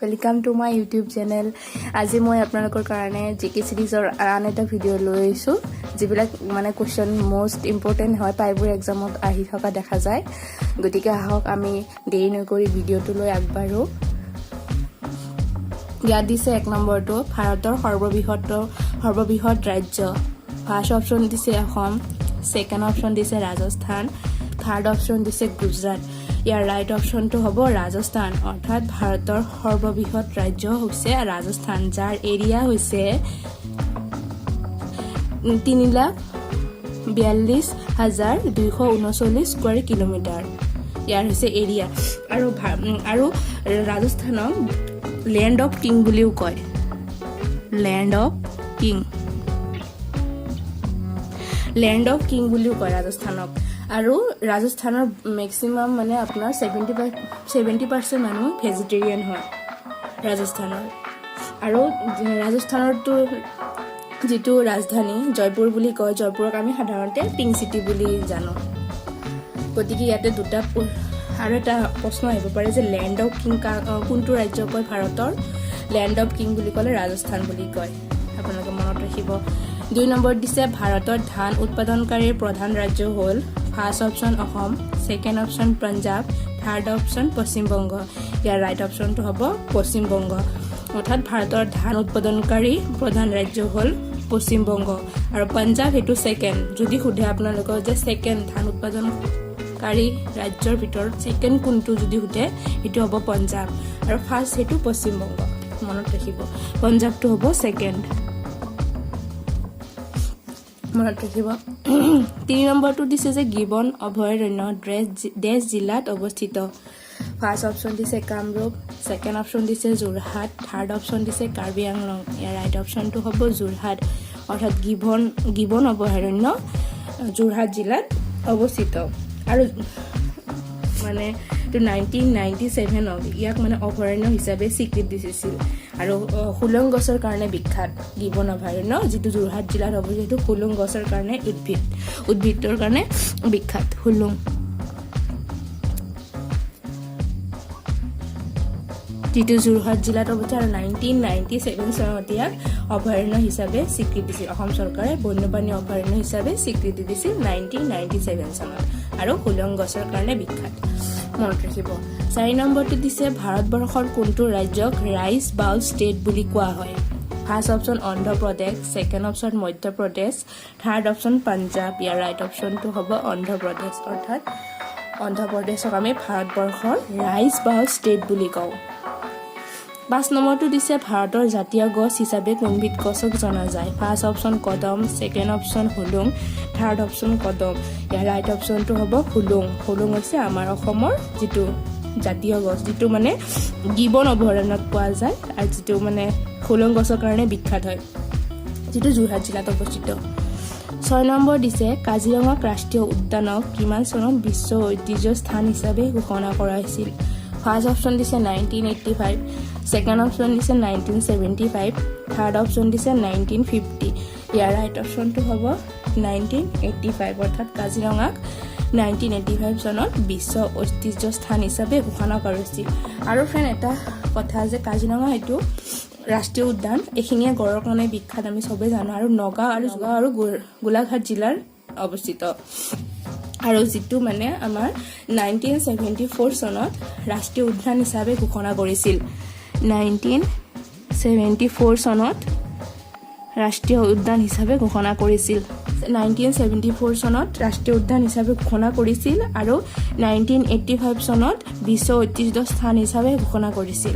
Welcome to my YouTube channel. আজি মই আপোনালোকৰ কাৰণে জি কে চিৰিজৰ আন এটা ভিডিঅ' লৈ আহিছোঁ, যিবিলাক মানে কুৱেশ্যন মষ্ট ইম্পৰ্টেণ্ট হয়, প্ৰায়বোৰ এক্সামত আহি থকা দেখা যায়। গতিকে আহক, আমি দেৰি নকৰি ভিডিঅ'টো লৈ আগবাঢ়োঁ। ইয়াত দিছে এক নম্বৰটো, ভাৰতৰ সৰ্ববৃহৎ ৰাজ্য। ফাৰ্ষ্ট অপশ্যন দিছে অসম, ছেকেণ্ড অপশ্যন দিছে ৰাজস্থান, থাৰ্ড অপশ্যন দিছে গুজৰাট। ইয়াৰ ৰাইট অপশ্যনটো হ'ব ৰাজস্থান। অৰ্থাৎ ভাৰতৰ সৰ্ববৃহৎ ৰাজ্য হৈছে ৰাজস্থান, যাৰ এৰিয়া হৈছে 3,42,239 স্কুৱেৰ কিলোমিটাৰ। ইয়াৰ হৈছে এৰিয়া। আৰু ৰাজস্থানক লেণ্ড অফ কিং বুলিও কয়। Land of king বুলিও কয় ৰাজস্থানক। আৰু ৰাজস্থানৰ মেক্সিমাম মানে আপোনাৰ 75, 70% মানুহ ভেজিটেৰিয়ান হয় ৰাজস্থানৰ। আৰু ৰাজস্থানৰতো যিটো ৰাজধানী জয়পুৰ বুলি কয়, জয়পুৰক আমি সাধাৰণতে পিংক চিটি বুলি জানো। গতিকে ইয়াতে দুটা আৰু এটা প্ৰশ্ন আহিব পাৰে যে লেণ্ড অফ কিং কোনটো ৰাজ্য কয়? ভাৰতৰ লেণ্ড অফ কিং বুলি ক'লে ৰাজস্থান বুলি কয়, আপোনালোকে মনত ৰাখিব। দুই নম্বৰত দিছে, ভাৰতৰ ধান উৎপাদনকাৰীৰ প্ৰধান ৰাজ্য হ'ল। First option Assam, second option Punjab, third option Paschimbanga. ইয়াৰ ৰাইট অপশ্যনটো হ'ব পশ্চিমবংগ। অৰ্থাৎ ভাৰতৰ ধান উৎপাদনকাৰী প্ৰধান ৰাজ্য হ'ল পশ্চিমবংগ আৰু পাঞ্জাৱ সেইটো ছেকেণ্ড। যদি সোধে আপোনালোকক যে ছেকেণ্ড ধান উৎপাদনকাৰী ৰাজ্যৰ ভিতৰত ছেকেণ্ড কোনটো যদি সোধে, সেইটো হ'ব পঞ্জাৱ আৰু ফাৰ্ষ্ট সেইটো পশ্চিমবংগ। মনত ৰাখিব, পঞ্জাৱটো হ'ব ছেকেণ্ড, মনত ৰাখিব। তিনি নম্বৰটো দিছে যে গিবন অভয়াৰণ্য ডেছ জিলাত অৱস্থিত। ফাৰ্ষ্ট অপশ্যন দিছে কামৰূপ, ছেকেণ্ড অপশ্যন দিছে যোৰহাট, থাৰ্ড অপশ্যন দিছে কাৰ্বি আংলং। ইয়াৰ ৰাইট অপশ্যনটো হ'ব যোৰহাট। অৰ্থাৎ গিবন অভয়াৰণ্য যোৰহাট জিলাত অৱস্থিত। আৰু মানে এইটো 1997ত ইয়াক মানে অভয়াৰণ্য হিচাপে স্বীকৃতি দিছিল। আৰু হুলং গছৰ কাৰণে বিখ্যাত গিবন অভয়াৰণ্য, যিটো যোৰহাট জিলাত অৱস্থিত, সেইটো হুলং গছৰ কাৰণে, উদ্ভিদৰ কাৰণে বিখ্যাত হুলুং, যিটো যোৰহাট জিলাত অৱস্থিত। আৰু 1997 চনত ইয়াক অভয়াৰণ্য হিচাপে স্বীকৃতি দিছিল অসম চৰকাৰে। বন্যপ্ৰাণী অভয়াৰণ্য হিচাপে স্বীকৃতি দিছিল 1997 চনত আৰু হুলং গছৰ কাৰণে বিখ্যাত, মনত ৰাখিব। চাৰি নম্বৰটো দিছে, ভাৰতবৰ্ষৰ কোনটো ৰাজ্যক ৰাইচ বাউল ষ্টেট বুলি কোৱা হয়? First option Andhra Pradesh, second option Madhya Pradesh, third option Punjab. ইয়াৰ ৰাইট অপশ্যনটো হ'ব অন্ধ্ৰপ্ৰদেশ। অৰ্থাৎ অন্ধ্ৰপ্ৰদেশক আমি ভাৰতবৰ্ষৰ ৰাইচ বাউল ষ্টেট বুলি কওঁ। পাঁচ নম্বৰটো দিছে, ভাৰতৰ জাতীয় গছ হিচাপে কোনবিধ গছক জনা যায়? ফাৰ্ষ্ট অপশ্যন কদম, ছেকেণ্ড অপশ্যন হুলুং, থাৰ্ড অপশ্যন কদম। ইয়াৰ ৰাইট অপশ্যনটো হ'ব হুলুং। হুলুং হৈছে আমাৰ অসমৰ যিটো জাতীয় গছ, যিটো মানে গিবন অভয়াৰণ্যত পোৱা যায় আৰু যিটো মানে হুলুং গছৰ কাৰণে বিখ্যাত হয়, যিটো যোৰহাট জিলাত অৱস্থিত। ছয় নম্বৰ দিছে, কাজিৰঙাক ৰাষ্ট্ৰীয় উদ্যানক কিমান চনত বিশ্ব ঐতিহ্য স্থান হিচাপে ঘোষণা কৰা হৈছিল? ফাৰ্ষ্ট অপশ্যন দিছে 1985, ছেকেণ্ড অপশ্যন দিছে 1975, থাৰ্ড অপশ্যন দিছে 1950। ইয়াৰ ৰাইট অপশ্যনটো হ'ব 1985। অৰ্থাৎ কাজিৰঙাক 1985 চনত বিশ্ব ঐতিহ্য স্থান হিচাপে ঘোষণা কৰিছিল। আৰু ফ্ৰেণ্ড, এটা কথা যে কাজিৰঙা সেইটো ৰাষ্ট্ৰীয় উদ্যান এশিঙীয়া গড়ৰ কাৰণে বিখ্যাত, আমি চবেই জানো। আৰু নগাঁও আৰু গোলাঘাট জিলাৰ অৱস্থিত। আৰু যিটো মানে আমাৰ 1974 চনত ৰাষ্ট্ৰীয় উদ্যান হিচাপে ঘোষণা কৰিছিল। 1974 চনত ৰাষ্ট্ৰীয় উদ্যান হিচাপে ঘোষণা কৰিছিল। 1974 চনত ৰাষ্ট্ৰীয় উদ্যান হিচাপে ঘোষণা কৰিছিল আৰু 1985 চনত বিশ্ব ঐতিহ্য স্থান হিচাপে ঘোষণা কৰিছিল।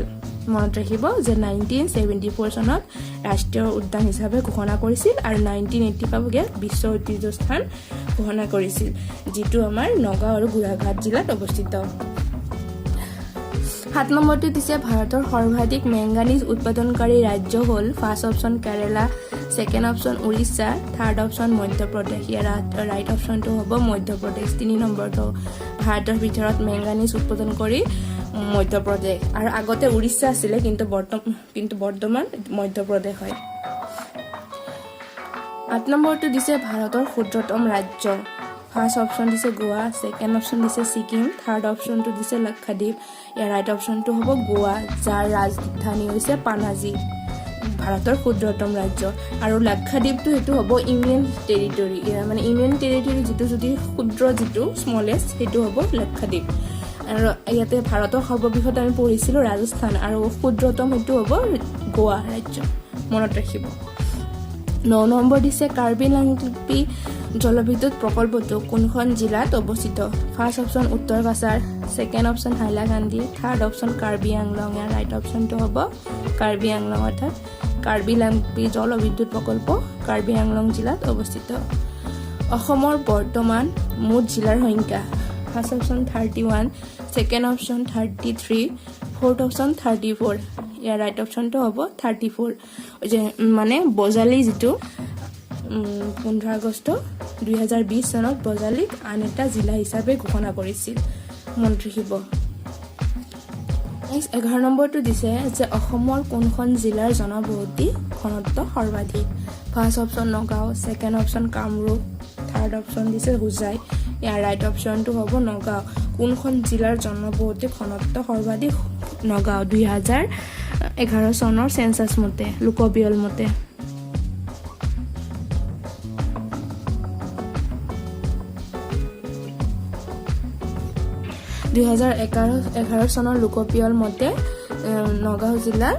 মনত ৰাখিব যে 1974 চনত ৰাষ্ট্ৰীয় উদ্যান হিচাপে ঘোষণা কৰিছিল আৰু 1985ত ইয়াক বিশ্ব ঐতিহ্য স্থান ঘোষণা কৰিছিল, যিটো আমাৰ নগাঁও আৰু গোলাঘাট জিলাত অৱস্থিত। সাত নম্বৰটো দিছে, ভাৰতৰ সৰ্বাধিক মেংগানিজ উৎপাদনকাৰী ৰাজ্য হ'ল। First option Kerala, second option Orissa, third option Madhya Pradesh. ইয়াৰ ৰাইট অপশ্যনটো হ'ব মধ্যপ্ৰদেশ। তিনি নম্বৰটো, ভাৰতৰ ভিতৰত মেংগানিজ উৎপাদন কৰি মধ্যপ্ৰদেশ। আৰু আগতে উৰিষ্যা আছিলে, কিন্তু বৰ্তমান মধ্যপ্ৰদেশ হয়। আঠ নম্বৰটো দিছে, ভাৰতৰ ক্ষুদ্ৰতম ৰাজ্য। ফাৰ্ষ্ট অপশ্যন দিছে গোৱা, ছেকেণ্ড অপশ্যন দিছে ছিকিম, থাৰ্ড অপশ্যনটো দিছে লাক্ষাদ্বীপ। ইয়াৰ ৰাইট অপশ্যনটো হ'ব গোৱা, যাৰ ৰাজধানী হৈছে পানাজী, ভাৰতৰ ক্ষুদ্ৰতম ৰাজ্য। আৰু লাক্ষাদ্বীপটো সেইটো হ'ব ইউনিয়ন টেৰিটৰী, মানে ইউনিয়ন টেৰিটৰী যিটো যদি ক্ষুদ্ৰ, যিটো স্মলেষ্ট, সেইটো হ'ব লাক্ষাদ্বীপ। আৰু ইয়াতে ভাৰতৰ সৰ্ববৃহৎ আমি পঢ়িছিলোঁ ৰাজস্থান, আৰু ক্ষুদ্ৰতম সেইটো হ'ব গোৱা ৰাজ্য, মনত ৰাখিব। 9 নম্বৰ দিছে, কাৰ্বি লাংপি জলবিদ্যুৎ প্ৰকল্পটো কোনখন জিলাত অৱস্থিত? First option Uttar Cachar, second option Hailakandi, third option Karbi Anglong. ইয়াৰ ৰাইট অপশ্যনটো হ'ব কাৰ্বি আংলং, অৰ্থাৎ কাৰ্বি লাংপি জলবিদ্যুৎ প্ৰকল্প কাৰ্বি আংলং জিলাত অৱস্থিত। অসমৰ বৰ্তমান মুঠ জিলাৰ সংখ্যা? First option 31, second option 33, fourth option 34। ইয়াৰ ৰাইট অপশ্যনটো হ'ব 34। যে মানে বজালী যিটো 15 আগষ্ট 2020 চনত বজালীক আন এটা জিলা হিচাপে ঘোষণা কৰিছিল, মনত ৰাখিব। নেক্সট 11 নম্বৰটো দিছে যে অসমৰ কোনখন জিলাৰ জনবসতি ঘনত্ব সৰ্বাধিক? First option Nagaon, second option Kamrup, third option দিছে হোজাই। ইয়াৰ ৰাইট অপশ্যনটো হ'ব নগাঁও। কোনখন জিলাৰ জনবসতি ঘনত্ব সৰ্বাধিক? নগাঁও, 2011 চনৰ চেঞ্চাছ মতে, লোকপিয়ল মতে। 2011 চনৰ লোকপিয়ল মতে নগাঁও জিলাৰ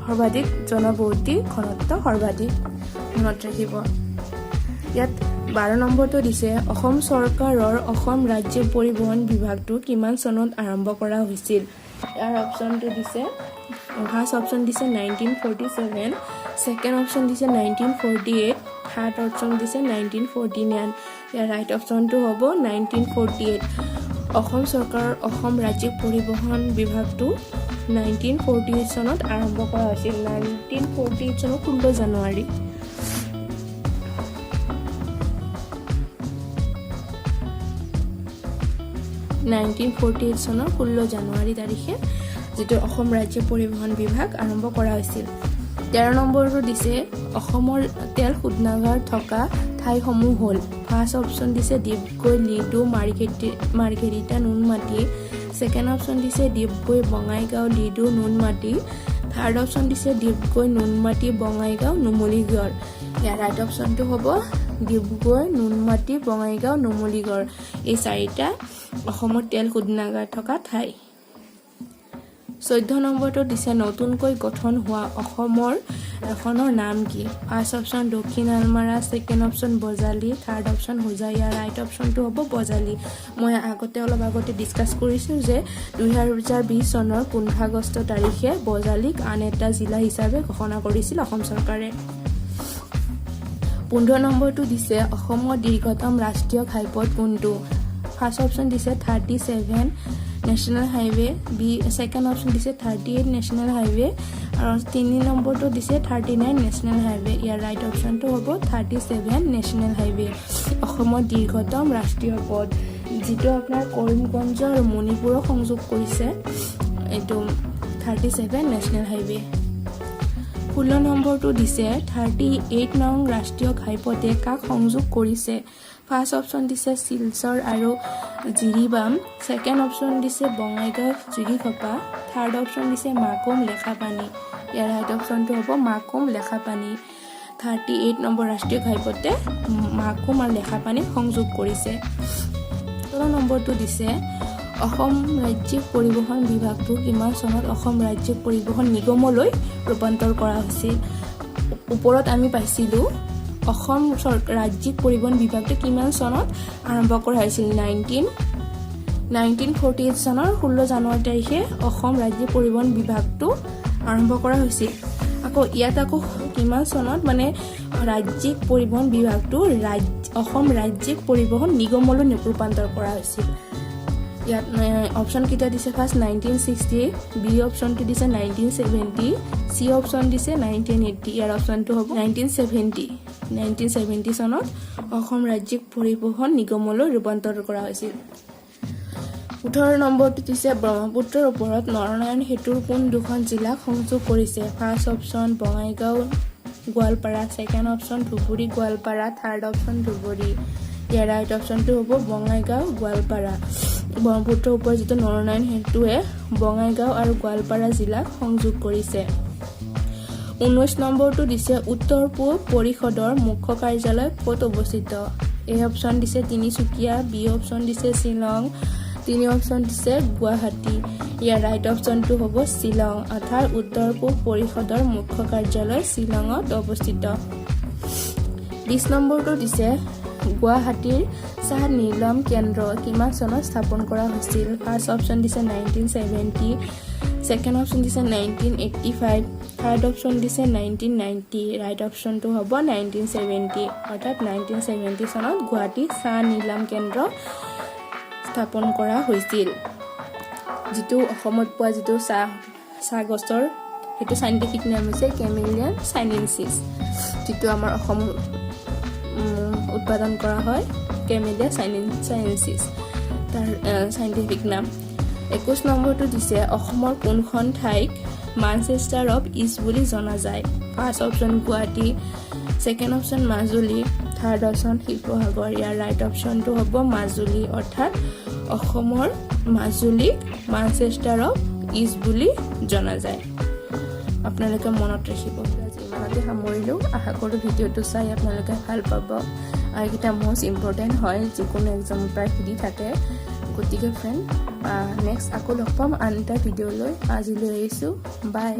সৰ্বাধিক জনবসতি ঘনত্ব সৰ্বাধিক, মনত ৰাখিব। ইয়াত 12 নম্বৰটো দিছে, অসম চৰকাৰৰ অসম ৰাজ্যিক পৰিবহণ বিভাগটো কিমান চনত আৰম্ভ কৰা হৈছিল? ইয়াৰ অপশ্যনটো দিছে, ফাৰ্ষ্ট অপশ্যন দিছে 1947, ছেকেণ্ড অপশ্যন দিছে 1948, থাৰ্ড অপশ্যন দিছে 1949। ইয়াৰ ৰাইট অপশ্যনটো হ'ব 1948। অসম চৰকাৰৰ অসম ৰাজ্যিক পৰিবহণ বিভাগটো 1948 চনত আৰম্ভ কৰা হৈছিল, 1948 চনৰ 16 জানুৱাৰী। 1948 চনৰ 16 জানুৱাৰী তাৰিখে যিটো অসম ৰাজ্যিক পৰিবহণ বিভাগ আৰম্ভ কৰা হৈছিল। 13 নম্বৰটো দিছে, অসমৰ তেল শোধনাগাৰ থকা ঠাইসমূহ হ'ল? ফাৰ্ষ্ট অপশ্যন দিছে ডিগবৈ, লিডু, মাৰ্ঘেৰিটা, নুনমাটি। ছেকেণ্ড অপশ্যন দিছে ডিগবৈ, বঙাইগাঁও, লিডু, নুনমাটি। থাৰ্ড অপশ্যন দিছে ডিগবৈ, নুনমাটি, বঙাইগাঁও, নুমলীগড়। ইয়াৰ ৰাইট অপশ্যনটো হ'ব ডিগবৈ, নুনমাটি, বঙাইগাঁও, নুমলীগড়। এই চাৰিটা অসমত তেল শোধনাগাৰ থকা ঠাই। 14 নম্বৰটো দিছে, নতুনকৈ গঠন হোৱা অসমৰ এখনৰ নাম কি? First option Dakshin Salmara, second option Bajali, third option Hojai. ইয়াৰ ৰাইট অপশ্যনটো হ'ব বজালী। মই আগতে অলপ আগতে ডিছকাছ কৰিছোঁ যে 2020 চনৰ 15 আগষ্ট তাৰিখে বজালীক আন এটা জিলা হিচাপে ঘোষণা কৰিছিল অসম চৰকাৰে। 15 নম্বৰটো দিছে, অসমৰ দীৰ্ঘতম ৰাষ্ট্ৰীয় ঘাইপথ কোনটো? ফাৰ্ষ্ট অপশ্যন দিছে 37 national highway, B second option দিছে 38 নেশ্যনেল হাইৱে আৰু তিনি নম্বৰটো দিছে 39 নেশ্যনেল হাইৱে। ইয়াৰ ৰাইট অপশ্যনটো হ'ব 37 নেশ্যনেল হাইৱে, অসমৰ দীৰ্ঘতম ৰাষ্ট্ৰীয় পথ, যিটো আপোনাৰ কৰিমগঞ্জ আৰু মণিপুৰক সংযোগ কৰিছে, এইটো 37 নেশ্যনেল হাইৱে। 16 নম্বৰটো দিছে, 38 নং ৰাষ্ট্ৰীয় ঘাইপথে কাক সংযোগ কৰিছে? ফাৰ্ষ্ট অপশ্যন দিছে শিলচৰ আৰু জিৰিবাম, ছেকেণ্ড অপশ্যন দিছে বঙাইগাঁও যোগীঘোপা, থাৰ্ড অপশ্যন দিছে মাকুম লেখাপানী। ইয়াৰ ৰাইট অপশ্যনটো হ'ব মাকুম লেখাপানী। 38 নম্বৰ ৰাষ্ট্ৰীয় ঘাইপথে মাকুম আৰু লেখাপানীক সংযোগ কৰিছে। 17 নম্বৰটো দিছে, অসম ৰাজ্যিক পৰিবহণ বিভাগটো কিমান চনত অসম ৰাজ্যিক পৰিবহণ নিগমলৈ ৰূপান্তৰ কৰা হৈছিল? ওপৰত আমি পাইছিলোঁ অসম ৰাজ্যিক পৰিবহণ বিভাগটো কিমান চনত আৰম্ভ কৰা হৈছিল? 1948 চনৰ 16 জানুৱাৰী তাৰিখে অসম ৰাজ্যিক পৰিবহণ বিভাগটো আৰম্ভ কৰা হৈছিল। আকৌ ইয়াত আকৌ কিমান চনত মানে ৰাজ্যিক পৰিবহণ বিভাগটো অসম ৰাজ্যিক পৰিবহণ নিগমলৈ ৰূপান্তৰ কৰা হৈছিল? ইয়াত অপশ্যন কেইটা দিছে? ফাৰ্ষ্ট 1960, বি অপশ্যনটো দিছে 1970, চি অপশ্যন দিছে 1980। ইয়াৰ অপশ্যনটো হ'ব 1970। 1970 চনত অসম ৰাজ্যিক পৰিবহণ নিগমলৈ ৰূপান্তৰ কৰা হৈছিল। 18 নম্বৰটো দিছে, ব্ৰহ্মপুত্ৰৰ ওপৰত নৰনাৰায়ণ সেতুৰ কোন দুখন জিলাক সংযোগ কৰিছে? First option Bongaigaon Goalpara, second option Dhubri Goalpara, third option Dhubri. ইয়াৰ ইয়াৰ ৰাইট অপশ্যনটো হ'ব বঙাইগাঁও, গোৱালপাৰা। ব্ৰহ্মপুত্ৰৰ ওপৰত যিটো নৰনাৰায়ণ সেতুৱে বঙাইগাঁও আৰু গোৱালপাৰা জিলাক সংযোগ কৰিছে। 19 নম্বৰটো দিছে, উত্তৰ পূব পৰিষদৰ মুখ্য কাৰ্যালয় ক'ত অৱস্থিত? এ অপশ্যন দিছে তিনিচুকীয়া, বি অপশ্যন দিছে শ্বিলং, তিনি অপশ্যন দিছে গুৱাহাটী। ইয়াৰ ৰাইট অপশ্যনটো হ'ব শ্বিলং, অৰ্থাৎ উত্তৰ পূব পৰিষদৰ মুখ্য কাৰ্যালয় শ্বিলঙত অৱস্থিত। 20 নম্বৰটো দিছে, গুৱাহাটীৰ চাহ নিলাম কেন্দ্ৰ কিমান চনত স্থাপন কৰা হৈছিল? ফাৰ্ষ্ট অপশ্যন দিছে 1970, ছেকেণ্ড অপশ্যন দিছে 1985, থাৰ্ড অপশ্যন দিছে 1990। ৰাইট অপশ্যনটো হ'ব 1970, অৰ্থাৎ 1970 চনত গুৱাহাটী চাহ নিলাম কেন্দ্ৰ স্থাপন কৰা হৈছিল। যিটো অসমত পোৱা যিটো চাহ গছৰ, সেইটো চাইণ্টিফিক নাম হৈছে কেমেলিয়া চাইনেনচিছ। যিটো আমাৰ অসমত উৎপাদন কৰা হয়, কেমেলিয়া চাইনেনচিছ তাৰ চাইণ্টিফিক নাম। 21 নম্বৰটো দিছে, অসমৰ কোনখন ঠাইক মানচেষ্টাৰ অফ ইষ্ট বুলি জনা যায়? First option Guwahati, second option Majuli, third option Sivasagar. ইয়াৰ ৰাইট অপশ্যনটো হ'ব মাজুলী, অৰ্থাৎ অসমৰ মাজুলীক মানচেষ্টাৰ অফ ইষ্ট বুলি জনা যায়। আপোনালোকে মনত ৰাখিব। আজি ইমানতে সামৰিলোঁ। আশা কৰোঁ ভিডিঅ'টো চাই আপোনালোকে ভাল পাব আৰু এইকেইটা মষ্ট ইম্পৰ্টেণ্ট হয়, যিকোনো এক্সামৰ প্ৰায় সুধি থাকে। গতিকে ফ্ৰেণ্ড, নেক্সট আকৌ লগ পাম আন এটা ভিডিঅ' লৈ। আজিলৈ আহিছোঁ, বাই।